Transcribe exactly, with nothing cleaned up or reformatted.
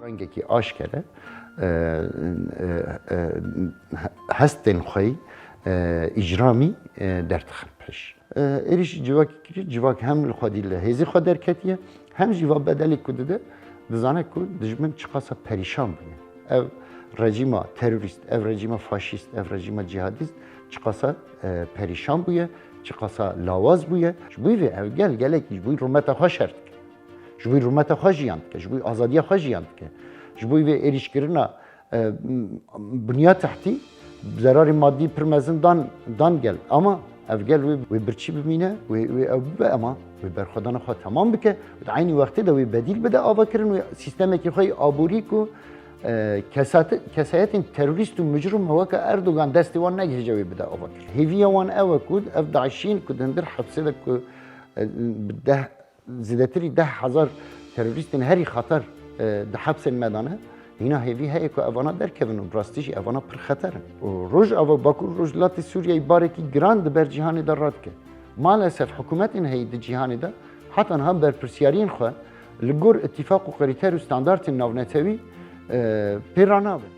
Dengekî aşkere, e, e, e, hestên xwe yî, e, îcramî, e, derdixin pêş. E, êrîş civakî kiriye, civak hem li xwedî li hêzî xwe derketiye, hem jî va bedelê ku dide, dizane ku dijmin çiqasa perîşan bûye. Ev rejîma terorîst, ev rejîma faşîst, ev rejîma cîhadîst çiqasa, e, perîşan bûye, çiqasa lawaz bûye. Ji bo vê ev gel, gelekî ji bo rûmeta xwe şer dike. Ji bo rûmeta xwe jiyan dike, ji bo azadiya xwe jiyan dike. Ji bo vê êrîşkirina, e, m-, bunya tehtî zerarê madî pir mezin dan, dan gel. Ama ev gel wê, wê birçî bimîne, wê, wê ew bibe, ama wê berxwedana xwe temam bike. Û di eynî wextê de wê bedîl bide avakirin, wê sîstemekî xwe yê aborî ku, e, kesati-, kesayetên terorîst û micrim weke Erdogan destê wan negihêje wê bide avakirin. Hêviya wan ew e ku ev DAIŞîn ku di hundir hepsê de ku, e, bi deh zêdetirî deh hezar terorîstên herî xeter, e, di hepsên me de ne. Hîna hêvî heye ku evana derkevin û bi rastî jî evana pir xeter in. Û Rojava, Bakur Rojhilatê Sûriyeyê barekî giran di ber cîhanê de radike. Maalesef hikûmetên heyî di cîhanê de heta niha berpirsiyariyên xwe li gor îtîfaq û krîter û standartên navnetewî, e, pê ranabin.